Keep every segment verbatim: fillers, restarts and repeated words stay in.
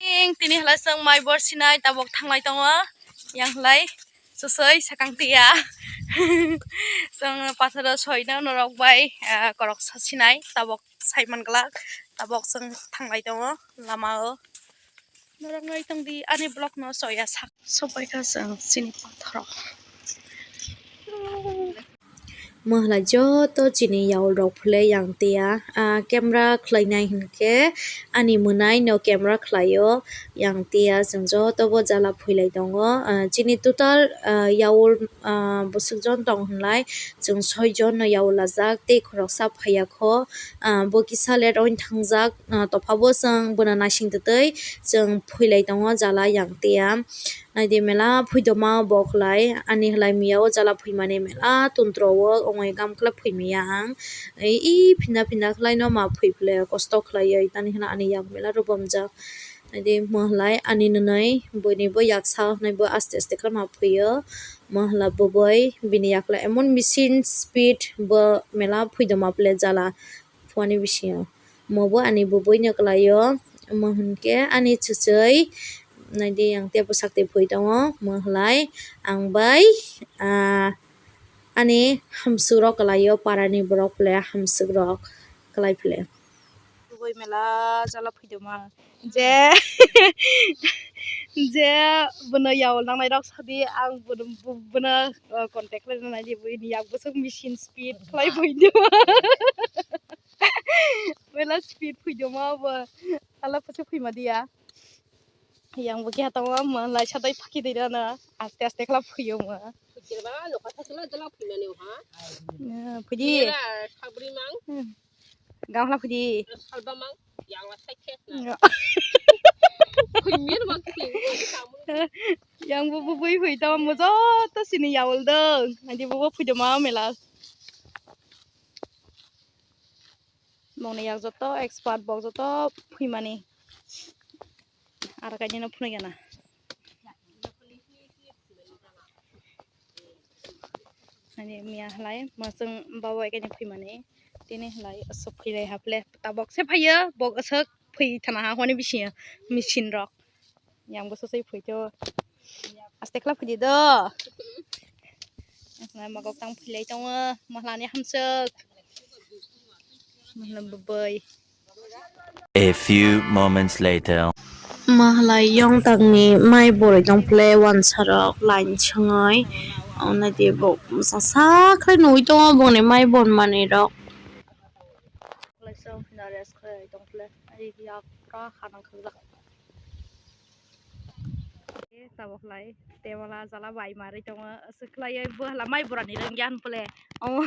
Tini halai chwng mai bor sinai tabok thanglai tongo. Yang halai chwsoi sakang tia. Chwng pathoro soino norok bai, ah, koroksa sinai tabok sai man glak. Tabok chwng thanglai tongo lama o. Norok nai tongdi ani vlog no soya sak. Sopai kha chwng chini pathoro. Mwhalai joto chini yaul rok phulai yang tia, ah, camera khlainai hinkhe ani mwnai no camera khlaio yang tia, chwng joto bo jala phulai tongo. Ah, chini total, ah, yaul, ah, bwswk jon tong hinlai chwng soi jon no yaul ajak tei khoroksa phaiya kho, ah, bo kisa late oin thangjak, ah, topha bo chwng bono naising twtwi chwng phulai tongo jala yang tia. Naidi mela phuidoma bo khlai ani halai miya o jala phuimani mela tundro o ongoi gam khlai phuimiya ang. Ei, ei phinda phinda khlai no ma phui phle kosto khlai oi tani hwnna ani yak mela rubamjak. Naidi mwhalai ani nwnwi buini bo yaksa hwnwi bo aste aste khlai ma phuio. Mwhala bwbwi bini yakla emon machine speed bo mela phuidoma phle jala. Phone ni bisingo. Omo bo ani bwbwi no kwlaio. Omo hinkhe ani chuchwi naidi ang tei bwsak twi phui tongo. Omo halai ang bai, ah, ani hamswk rok kwlaio, para ni borok phle hamswk rok kwlai phle. Bwbwi mela jala phui tongma je, je bono yaul nangnai rok sadi ang bono, bono, uh, contact khlai nanai di, bini yak bwswk machine speed khlai phui tongma. Mela speed phui tongma bo. Ala phusu phui ma diya. Yang bo keha tongo, mo lai sadai phaki dei rana. Aste aste khlai phui mo. Phui ba, lokha thasla jala phui mani ha. Phui di. Sabri mang. Hmm. Gam khlai phui di. Salba mang. Yang la sai khe. Nga. Phui mir mang phui. Yang bo bo bui phui tongma mo joto sini yaul dong. Nanti bo bo phui tongma mela. Bongni yak joto expert, bok joto phuimani. Aro kainwi no phunukya na. Ani miya halai mwchwng babo kainwi phuimani. Tini halai aswk phuilai haple. Tabok se phaiyo, bok aswk phui thana ha hwnwi bisingo machine rok. Yang bwswk se phui teo. Aste khlai phui di do. Nai magok tang philai tongo, mahlani hamswk. Mahla bwbwi. A few moments later. Mahlai yong tangni mai borwi tong phle wansa rok line songoi. Ong nai di bo sa sa khlai nugwi tongo bongni mai bon manwi rok. Khlai song na rest khlai tong phle. Ai yak ka khanang khajak. Tabok lai tebala jala bai marwi tongo, aswk khlaiwi bo hala mai borani rwngya hwn pole. Omo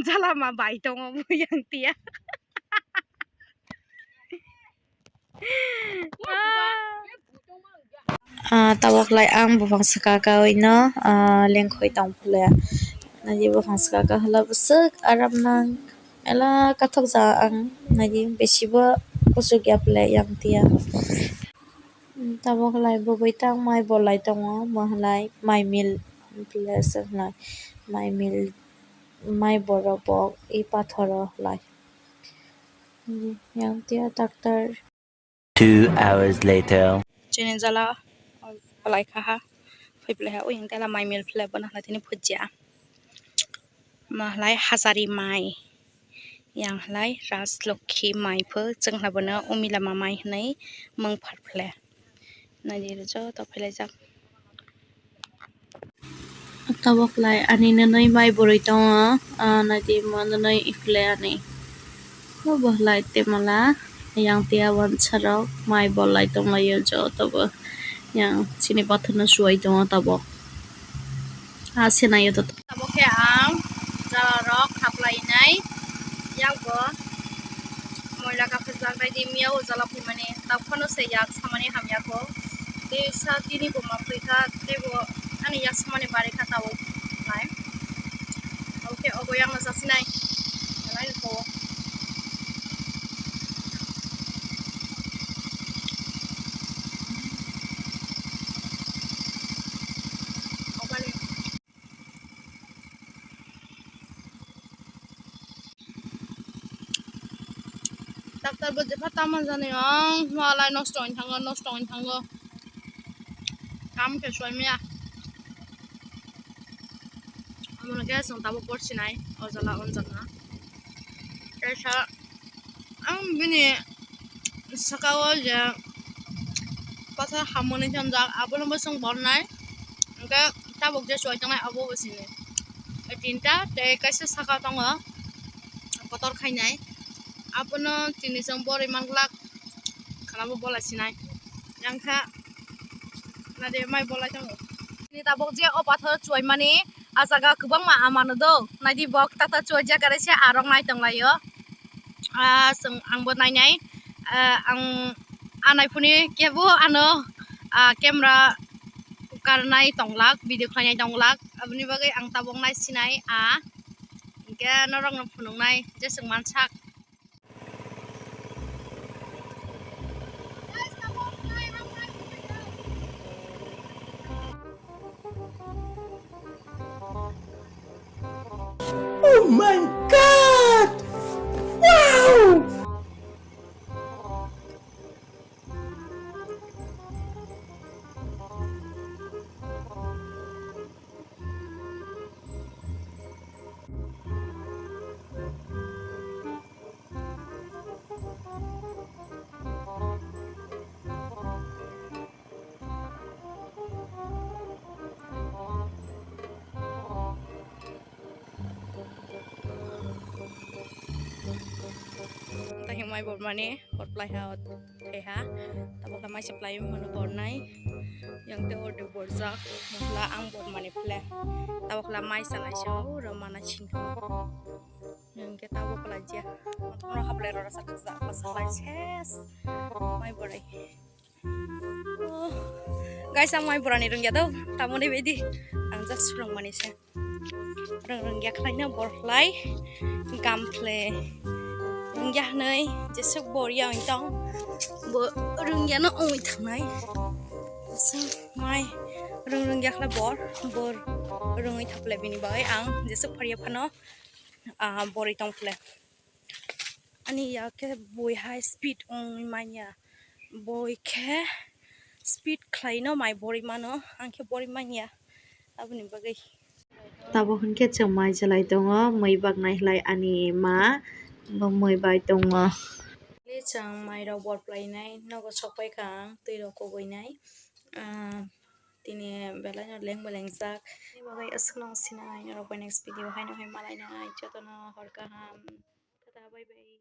jala ma bai tongo bo yang tiya. Ah, tabok lai ang buphang saka kawi no, ah, lengkhoi tong pole. Nai di buphang saka ka hala bwswk aram nang. Ela kathok ja ang nai di besi bo kuchuk ya pole yang tiya. Tabok lai bwbwi tang mai bo lai tongo, mo halai mai mil place halai mai mil mai borok bo i pathoro lai. Yang tiya doctor. Two hours later. Chini jala palai kha ha, phai phlai ha, o yang tela mai mil phlai bono halai tini phujya. Ma halai hajari mai. Yang halai Rajlokhi mai pho, chwng halai bono Umilama mai hwnwi mung phar phle. Nai di joto phailaijak. Tabok lai ani nwnwi mai borwi tongo, ah, nai di mo nwnwi iphile ani. Obo halai temala yang tiya wansa rok mai bo lai tonglaio joto bo yang chini pathor no suwai tongo tabok. Ah, se nai o to. Tabok khe ang jala rok khaplainai, yakbo moila kaphajak nai di miya o jala phaimani, tabuk phano se yak samani hamya kho. Tei sa tini bo ma phai kha, tei bo ani yak samani bari kha tabuk nai. Tabuk khe obo yang no chasinai, nai kho. Tak Tarbo jepha taman jani ang malai nosto wng thango, nosto wng thango. Kam khe suai maya. Amono khe chwng tabuk bor sinai o jala o jala. Kaisa ang bini saka o je pathor hamoni chongjak, abono bo chwng bornai. Hwnkhe tabuk je suai tongnai abo bo sini. Tinta tei kaisa saka tongo kotor khainai. Abono tini chwng borwi manglak khana bo bolai sinai. Yang kha nade mai bolai tongo. Tini tabuk je o pathor chuaimani a jaga kwbangma amano do. Naidi bok tata chuaijak are se arok nai tonglaio. Ah, chwng angbo nainai. Ah, ang anai phuni kebo ano, ah, camera karnai tonglak, video khlainai tonglak. Aboni bagwi ang tabuk nai sinai, ah, hwnkhe norokno phunuknai je chwng mansak. Oh my God! Wow! Tei himai bormani hor plai ha, hor plai ha. Tabok khe maisa plai mano bornai. Yang te order borjak. Mosla ang bormani phle. Tabok khe maisa naising uro mana singkha. Yang ke tabok khe jia. Motor no haplai rora sa sa sa sa ses. Mai borai. Oh, guys, ang mai borani rwngya do. Tamoni bedi ang just rwngmani se. Rwng rwngya khlaina bor khlai gample. Rwngya hwnwi jesuk bor ya wng tong. Bo rwngya no wngwi thangnai. So mai rwng rwngya khlai bor, bor rwngwi thaple bini bagwi ang jesuk phariya phano, ah, borwi tong khle. Ani ya khe bui hai speed wngwi manya. Bui khe speed khlaino mai borwi mano, ang khe borwi manya. Aboni bagwi. Tabuk hwnkhe chwng mai chalai tongo, mui baknai hlai ani ma bo mui bai tongo. Chwng mai rok bor plainai, nogo sok pai kha ang, twi rok kubui nai. Ah, tini belai no leng bo lengjak. Ani bagwi aswk no sinai, norok bai next video haino hai malai nai, jotono hor kaham. Tata, bye bye.